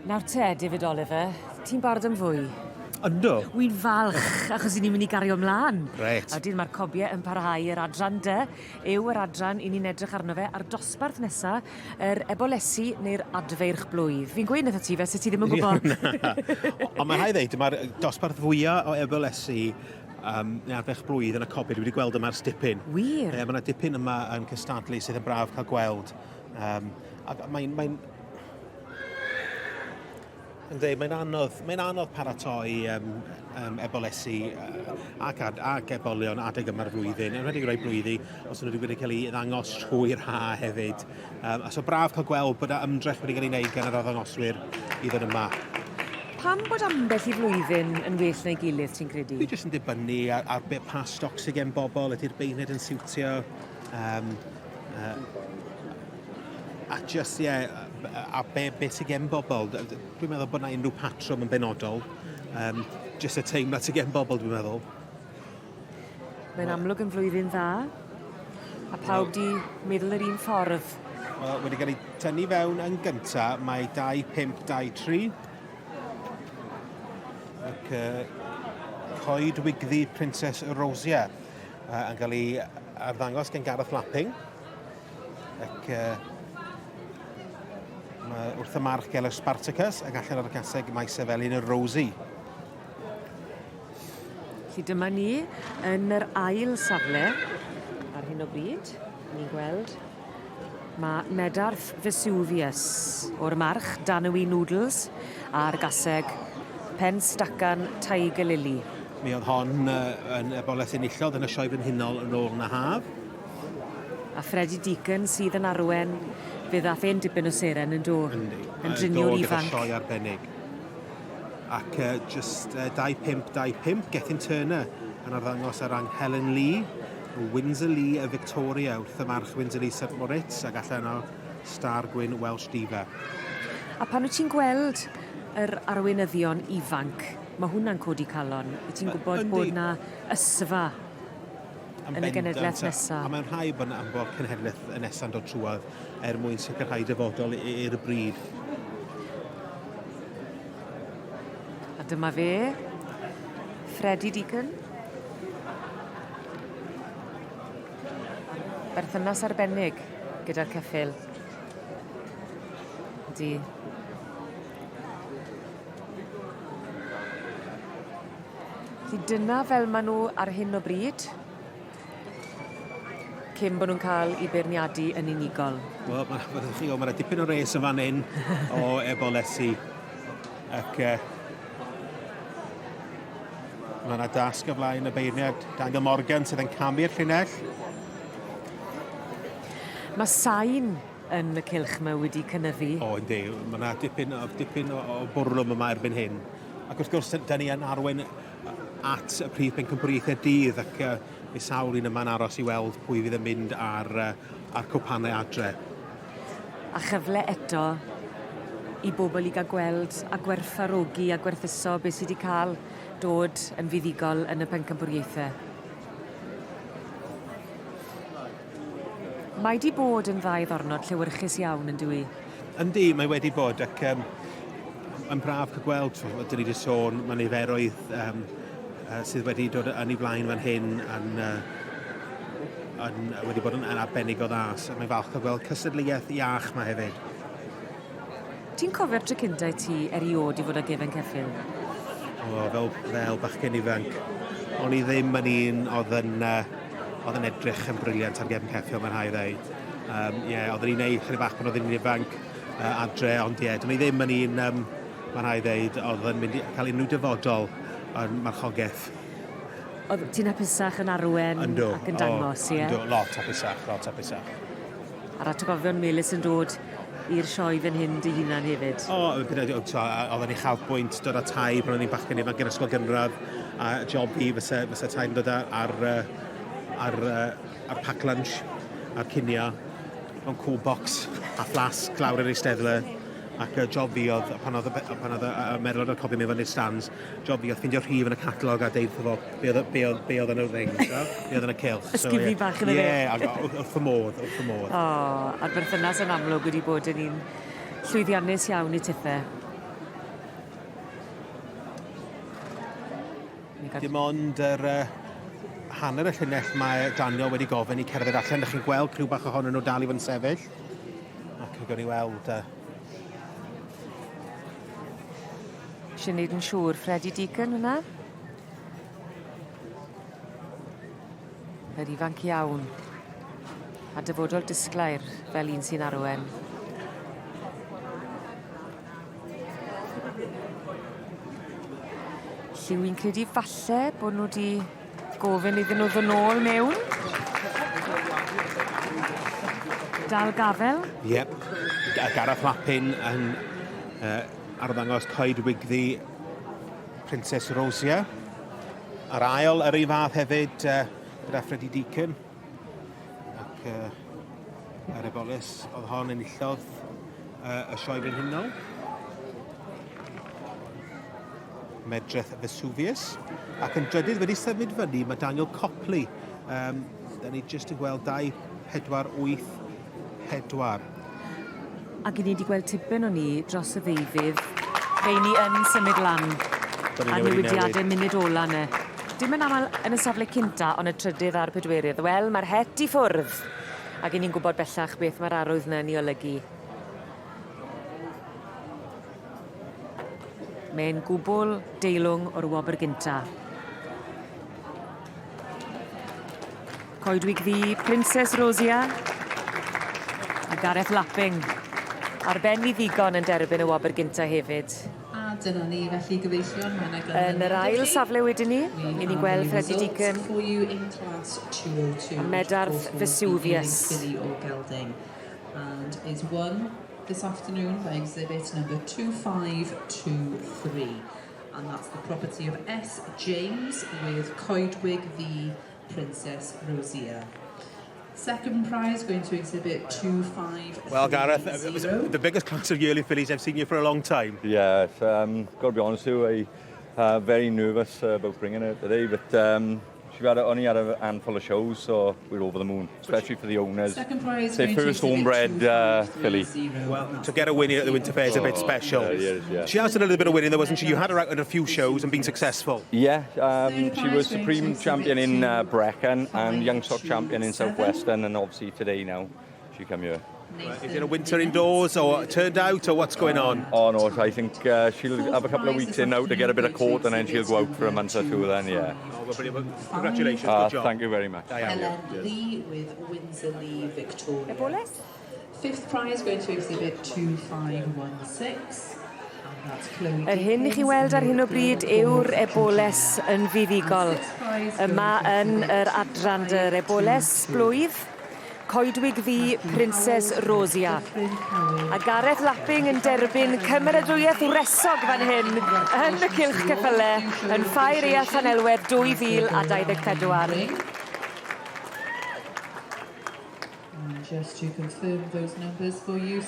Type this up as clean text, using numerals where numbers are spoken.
Nawr te, David Oliver, ti'n barod am fwy? Yndw. Wi'n falch, achos 'yn ni'n mynd i gario mlan. Reit. A wedyn ma'r cobie yn parhau yr adran dy yw yr adran 'yn ni'n edrych arno fe a'r dosbarth nesa yr ebolesi neu'r adfeirch blwydd. Fi'n gweud wrtho ti fe se ti ddim yn gwbo. Na. Ond ma' rhai' ddeud ma'r dosbarth fwya o ebolesi um, neu adfeirch blwydd yn y cobie dwi wedi gweld yma ers dipyn. Wir? Ie, ma' 'na dipyn yma yn cystadlu sydd yn braf cael gweld. Um, ac mae'n mae Yndi, mae'n anodd, mae'n anodd paratoi um, um, ebolesi uh, ac, ad, ac ebolion adeg yma'r flwyddyn, yn enwedig rhai blwyddi, os nhw wedi cael ei ddangos trwy'r ha hefyd. Um, a so braf cael gweld bod yna ymdrech wedi cael ei wneud gan yr arddangoswyr i ddod yma. Pam bod ambell i flwyddyn yn well na'i gilydd, ti'n credu? Dwi jyst yn dibynnu ar, ar be, pa stoc sydd gen bobl, ydy'r beirniaid yn siwtio. Um, uh, A jyst, ie, a be, be sydd gen bobl. Dwi'n meddwl bod yna unrhyw patrwm yn benodol. Um, jyst y teimlad sydd gen bobl, dwi'n meddwl. Mae'n amlwg yn flwyddyn dda, a pawb di meddwl yr un ffordd. Wel, wedi cael ei tynnu fewn yn gynta, mae 2-5-2-3. Ac uh, Coed Wigddu Princess Rosia uh, yn cael ei arddangos gen Gareth Lapping. Ac uh, mae wrth y march Geller Spartacus ac allan ar y caseg mae Sefelin y Rosie. Felly dyma ni yn yr ail safle ar hyn o bryd. Ni'n gweld mae Medarth Vesuvius o'r march Danawi Noodles a'r gaseg Pen Stacan Tiger Lily. Mi oedd hon uh, yn ebolaeth enillodd yn y Sioe Frenhinol yn ôl yn y haf. A Freddie Deacon sydd yn arwen, fe ddath e'n dipyn o seren yn do? Yndi. Yn driniwr ifanc. Yn sioe arbennig. Ac uh, just uh, 2-5-2-5, Gethin Turner yn arddangos ar rang Helen Lee, Windsor Lee y Victoria wrth y march Windsor Lee St Moritz ac allan o Star Gwyn Welsh Diva. A pan wyt ti'n gweld yr arweinyddion ifanc, mae hwnna'n codi calon. Wyt ti'n gwybod bod 'na ysfa yn y genedlaeth nesa. A mae'n rhaid bod am bod cenhedlaeth y nesa'n dod trwodd er mwyn sicrhau dyfodol i'r bryd. A dyma fe, Freddie Deacon. Berthynas arbennig gyda'r ceffyl. Ydy. Felly dyna fel ma' nw ar hyn o bryd. Cyn bo' nw'n ca'l 'u beirniadu yn unigol. Wel ma' ma' chi o ma' 'na dipyn o res yn fan 'yn o ebolesi ac yy ma' 'na dasg o flaen y beirniad Daniel Morgan sydd yn camu'r llinell. Ma' sain yn y cylch 'ma wedi cynyddu. O yndi ma' 'na dipyn o dipyn o o bwrlwm yma erbyn hyn. Ac wrth gwrs, da ni yn arwain at y prif bencampwriaethau dydd ac uh, mae sawl un yma'n aros i weld pwy fydd yn mynd ar, uh, ar cwpanau adre. A chyfle eto i bobl i gael gweld a gwerthfawrogi a gwerthuso beth sydd wedi cael dod yn fuddugol yn y pencampwriaethau. Mae 'di bod yn ddau ddornod llewyrchus iawn yn dyw 'i? Yndi, mae wedi bod ac um, yn braf cael gweld, dyn ni wedi sôn, mae niferoedd um, uh, sydd wedi dod yn ei flaen fan hyn yn, uh, yn, wedi bod yn, yn arbennig o dda. So mae'n falch cael gweld cystadleuaeth iach ma hefyd. Ti'n cofio'r tro cynta i ti eriôd i fod â gefen ceffyl? O, fel, fel bachgen ifanc. O'n i ddim yn un oedd yn, uh, oedd yn edrych yn briliant ar gefn ceffyl, mae'n rhaid ddeud. Um, yeah, oedden ni'n neud chydig bach pan oedden ni'n ifanc uh, adre, ond ie, yeah, do'n i ddim yn un, um, mae'n rhaid ddeud, oedd yn mynd i cael unrhyw dyfodol yn marchogaeth. Oedd ti'n hapusach yn arwen yndw, ac yn dangos, ie? Yndw, lot hapusach, lot hapusach. A'r atgofion melys yn dod i'r sioe fan hyn dy hunan hefyd? O, oedd yn uchafbwynt dod â tai pan o'n i'n bachgen ifanc yn ysgol gynradd, a job fi fysa, fysa tai'n dod ar, ar, ar, ar pack lunch, ar cinio, mewn cool box a flasg lawr i'r eisteddle. Ac uh, job fi oedd, pan oedd, pan oedd y, y merlod o'r cofi mewn fyny'r stands, job fi oedd ffindio rhif yn y catalog a deud wrtho fo be oedd, be oedd, be oedd yn y ring, so, be oedd yn y cylch. Ysgifni so, bach iddo fe. Ie, yeah, wrth fy modd, wrth fy modd. O, a'r berthynas yn amlwg wedi bod yn un llwyddiannus iawn i tithe. Dim ond yr hanner y llinell mae Daniel wedi gofyn i cerdded allan. Dych chi'n gweld criw bach ohonyn nhw dal i fod yn sefyll. Ac gawn ni weld. Eisiau neud yn siŵr, Freddie Deacon hwnna? Yr ifanc iawn. A dyfodol disglair fel un sy'n arwen. Lly wi'n credu falle bod nhw 'di gofyn iddyn nhw ddod nôl mewn. Dal gafel. Yep. Gareth Lappin yn arddangos Coedwig Ddu Princess Rosia. A'r ail yr un fath hefyd gyda Freddie Deacon. Ac yr eboles oedd hon enillodd y sioe frenhinol. Medreth Vesuvius. Ac yn drydydd wedi symud fyny mae Daniel Copley. Da ni jyst yn gweld 2, 4, 8, 4. Ac i ni wedi gweld tipyn o ni dros y ddeuddydd, rheini yn symud lan. A newidiade munud ola 'ny. Dim yn amal yn y safle cynta on' y trydydd a'r pedwerydd. Wel ma'r het i ffwrdd. Ac 'yn ni'n gwbod bellach beth ma'r arwydd 'ny yn 'i olygu. Mae'n gwbwl deilwng o'r wobr gynta. Coedwig Ddu, Princess Rosia a Gareth Lapping. Ar ben i ddigon yn derbyn y wobr gynta hefyd. A dyna ni felly gyfeillion, mae 'na ganlyniad Yn yr ail safle wedyn 'ny, 'yn ni'n gweld Freddie Deacon. For you in class 202. A Medarth Vesuvius. And is won this afternoon by exhibit number 2523. And that's the property of S. James with Coedwig the Princess Rosia. Second prize going to exhibit 253. Well, Gareth, it was the biggest class of yearly fillies I've seen you for a long time. Yeah, it's, got to be honest with you, I very nervous about bringing her today, but she's only had a handful of shows, so we're over the moon, especially for the owners. Second prize It's their going to first exhibit homebred filly. 2530. Well, to get a win here at the Winter Fair is a bit special. Yeah, yeah, yeah. She has done a little bit of winning, though, wasn't she? You had her out at a few shows and been successful. Yeah, Third she prize was going to Supreme exhibit Champion in Brecon and Young Stock 527. Champion in South Western, and obviously today now she come here. Is it a winter indoors or turned out or what's going on? Oh no, I think she'll have a couple of weeks in now to get a bit of coat and then she'll go out for a month or two then, yeah. Oh, well, brilliant. Congratulations, good job. Thank you very much. Helen Lee with Windsor Lee Victoria. Eboles? Fifth prize going to exhibit 2516. And that's Chloe Yr hyn i chi weld ar hyn o bryd yw'r eboles yn fuddugol. Yma yn yr adran dy'r eboles blwydd, Coedwig Ddu Princess Rosia. A Gareth Lapping yn derbyn cymeradwyaeth wresog fan hyn yn y Cylch Ceffyle yn Ffair Aeaf Llanelwedd 2024. And just to confirm those numbers for you.